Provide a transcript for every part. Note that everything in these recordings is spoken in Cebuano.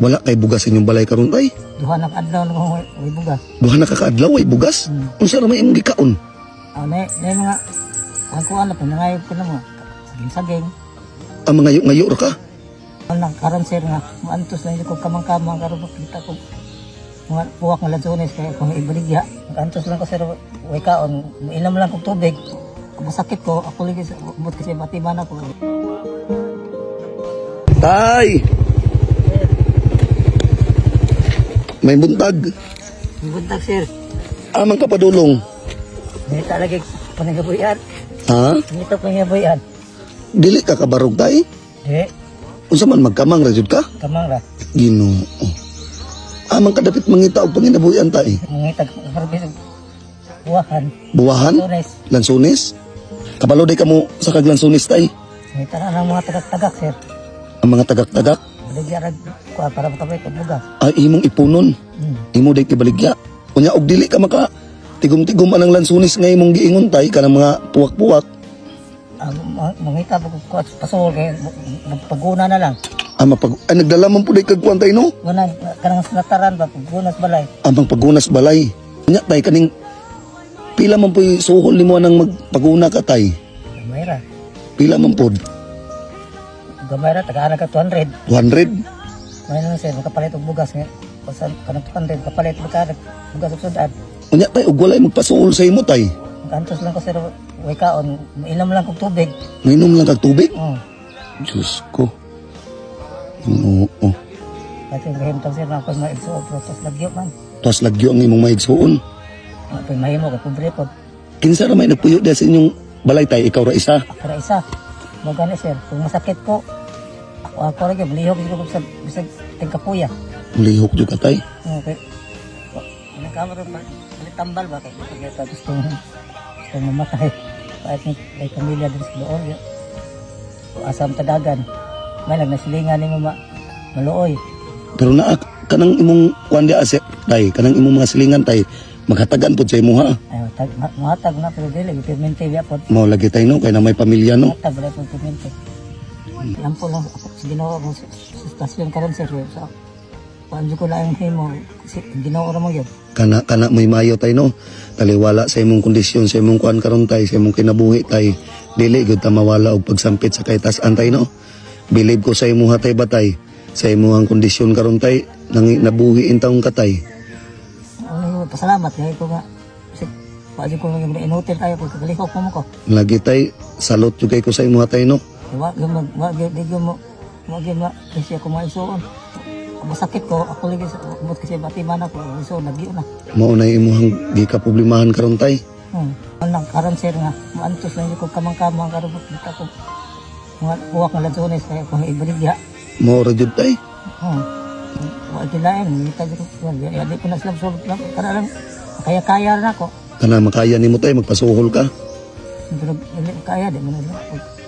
Wala kay bugas inyong balay karon tay. Duha na kaadlaw na way bugas. Duha na ka kaadlaw way bugas. Unsa ra may imong gikaon? Ah, na mga ang kuan na panangayog ko na mo. Saging-saging. Ang mga ngayo ra ka. Ang karon sir nga maantos lang ko kamang-kamang karon makita ko mga puwak nga lansones kaya kung ibaligya. Antos lang ko sir way kaon, inom lang kog tubig. Kung masakit ko, ako lagi sa umot kasi batiman ako. Tay. May buntag. Buntag sir. Amang kapadulong. Ngita lagi panagabuyan. Ha? Ngita pangabuyan. Dili ka kabarog tay? Di, Unsa man magkamang ra jud ka? kamang ra. Ginoo. Amang kadapit mangita og panginabuhian tay. Ngita karbis buwahan. Buwahan? Lansones. Lansones? Kabalo day kamo sa kag lansones tay. Ngita na ang mga tagak-tagak sir. Ang mga tagak-tagak Baligya ra kuha para makabait og bugas. ay imong ipunon. Imo day kibaligya. Unya og dili ka maka tigom-tigom anang lansones nga imong giingon tay kanang mga puwak-puwak. Ang mangita po ko pasol kay magpaguna na lang. Ang mapag ay nagdala man pud day kag kuan tay no. Guna kanang nataran ba paggunas balay. Ang pagpagunas balay. Unya tay kaning pila man puy suhol nimo anang magpaguna ka tay. Gamay ra. Pila man pod? Gamay ra tagaan ka 200. 200. May lang sir makapalit og bugas nga. Pasan kanang 200 kapalit ka bugas og sudan. Unya tay og walay magpasuol sa imo tay. Antos lang ko sir way kaon, inom lang kog tubig. Mainom lang kag tubig. Oh. Diyos ko. Oo. Kasi gahimtang sir na ako maigsuot pero tas lagyo man. Tapos lagyo ang imong maigsuon. Ako'y mahimo kay pobre pod. Kinsa ra may nagpuyo diha sa inyong balay tay, ikaw ra isa. Ako ra isa. Mo gani sir, kung masakit ko ako ra gyud lihok ko sa bisag tingkapuya. Lihok jud ka tay. Okay. Ano ka mo palit tambal ba kay kaya gusto gusto mamatay. Kahit may pamilya din sa doon. Asam tadagan. May lang nasilingan nimo ma maluoy. Pero naa kanang imong kuan diha ase tay, kanang imong mga silingan tay, maghatagan pod sa imuha. Ay tag mahatag na pero dili permente biya pod. Mao lagi tay no kay na may pamilya no. Mahatag wala pod permente. Yan po lang ako sa Ginoo mo sa stasyon karon sir. Sa kuan ko lang himo si Ginoo ra mo gyud. Kana kana may mayo tay no. Taliwala sa imong kondisyon, sa imong kuan karon tay, sa imong kinabuhi tay. Dili gyud ta mawala og pagsampit sa kaytas-an tay no. Bilib ko sa imuha tay batay. Sa imuhang kondisyon karon tay, nang nabuhi in taong katay. Ano pasalamat kay ko nga si kuan ko nga inutil kayo ko kagalihok mo ko. Lagi tay, salot jud kay ko sa imuha tay no. Wa gyud mag wa gyud di gyud mo wa gyud ma kasi ako maisuon. Masakit ko ako lagi sa umot kasi batiman ako isuon lagi na. Mao na imuhang gikaproblemahan karon tay. Ang karon sir nga maantos lang ko kamang-kamang karon kita ko mga puwak nga lansones kaya kung ibaligya. Mao ra jud tay. Wa gyud lain kita jud ko ya di ko na sila sulot lang kana lang kaya-kaya na ako. Kana makaya nimo tay magpasuhol ka. Pero dili kaya di man na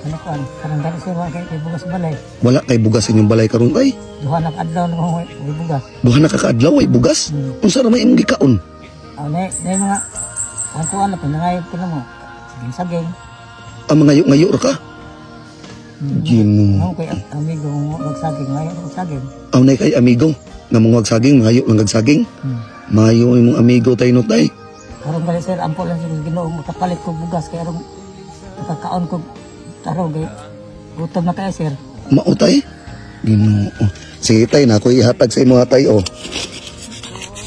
ano kan karon gani sir wa kay bugas balay. Wala kay bugas inyong balay karon tay. Duha na kaadlaw na way bugas. Duha na ka kaadlaw way bugas. Unsa ra may imong gikaon? Ah, na mga ang kuan na panangayog ko na mo. Saging-saging. Ang mga ngayo ra ka. Ginoo. Mo kay amigo mo magsaging ngayon magsaging. Aw nay kay amigo nga mangwag saging, mangayo lang kag saging. Mayo imong amigo tay no tay. Karon gali sir, ampo lang sir Ginoo makapalit ko bugas kay aron makakaon ko tarong kay gutom na kayo sir. Mao tay. Ginoo. Sige tay, na ako'y ihatag sa imo tay oh.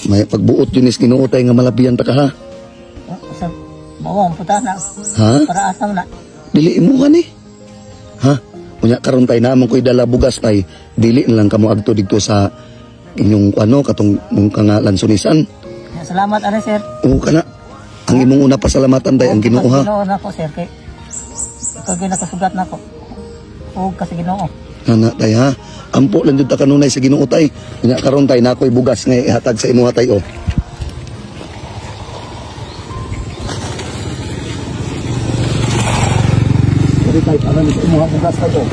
May pagbuot yun is Ginoo tay nga malabian ta ka ha. Sa mao ang puta na Ha? para asam na. Dili imuha ni. Ha? Unya karon tay naamon ko'y dala bugas tay. Dili na lang kamo agto didto sa inyong ano katong mong ka nga lansunisan. Ya, salamat ani sir. Oo kana. Ang imong una pasalamatan tay ang Ginoo ha. Ginoo na ko sir kay ikaw gyud nakasugat na ko. Ug kasi Ginoo. Nana tay ha. Ampo lang jud ta kanunay sa Ginoo tay. Unya karon tay na ako'y bugas nga ihatag sa imuha tay oh. Dili tay para ni sa imuha bugas tay oh.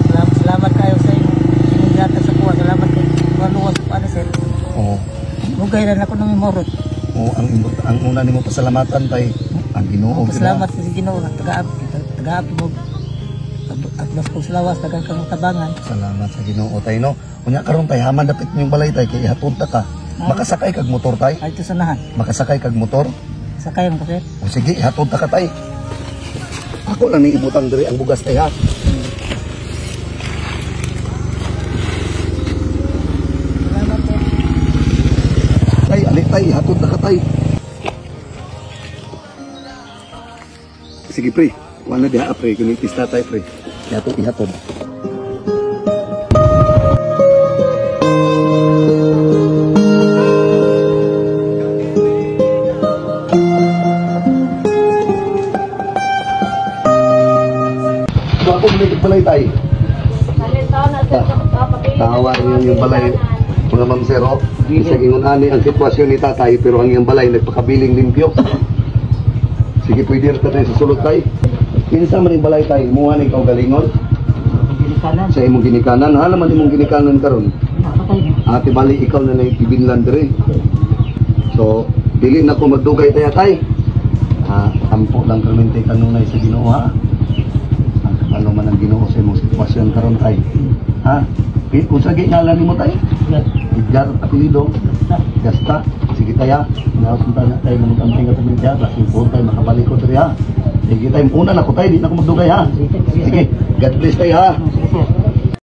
Salamat, salamat kayo sa inyong gihatag sa kuha. Salamat kay maluwas ko ani sir. Oh. Mugay na ako nang imorot. Oh, ang una nimo pasalamatan tay ang Ginoo. Salamat sa Ginoo nga tagaab tagaab mo Atlas ko sa lawas, dagan kang tabangan. Salamat sa Ginoo, tay, no. Unya karon, tay, haman dapit yung balay, tay, kay ihatod ta ka. Makasakay kag motor, tay? Ay, ito sanahan. Makasakay kag motor? Sakay mo ko, sir. O sige, ihatod ta ka, tay. Ako lang ning ibutang diri ang bugas, tay, ha. Salamat po. Tay, ali tay, hatod na ka, tay. Sige, pre, wala diha, pre, kumitis na tay, pre. Ihatod, ihatod. So ako may balay, tay. Tawa niyo yung balay. Mga ma'am sir, oh. Bisag ingon ani ang sitwasyon ni tatay, pero ang iyang balay nagpakabiling limpyo. Sige, pwede ra tayo sa sulod, tay. Kinsa man yung balay, tay, muha ni kaugalingon Ginikanan. sa imong ginikanan. Hala man imong ginikanan karon. Napatay mo. Ate bali ikaw na lang ibinlan dire. So, dili na ko magdugay tayo, tay. Ah, ampo lang permente kanunay sa Ginoo, ha. Ang kabalo man ang Ginoo sa imong sitwasyon karon, tay. Ha? Unsa gi ngalan nimo, tay? Yes. Edgar apelyido. Gasta. Sige taya. Napunta na tayo ng amping at tayo. Blessing po tayo makabalik ko diri, ha. Sige tayo. Una na ko, tay. Di na ko magdugay, ha. Sige. God bless tayo, ha. Sige, sir.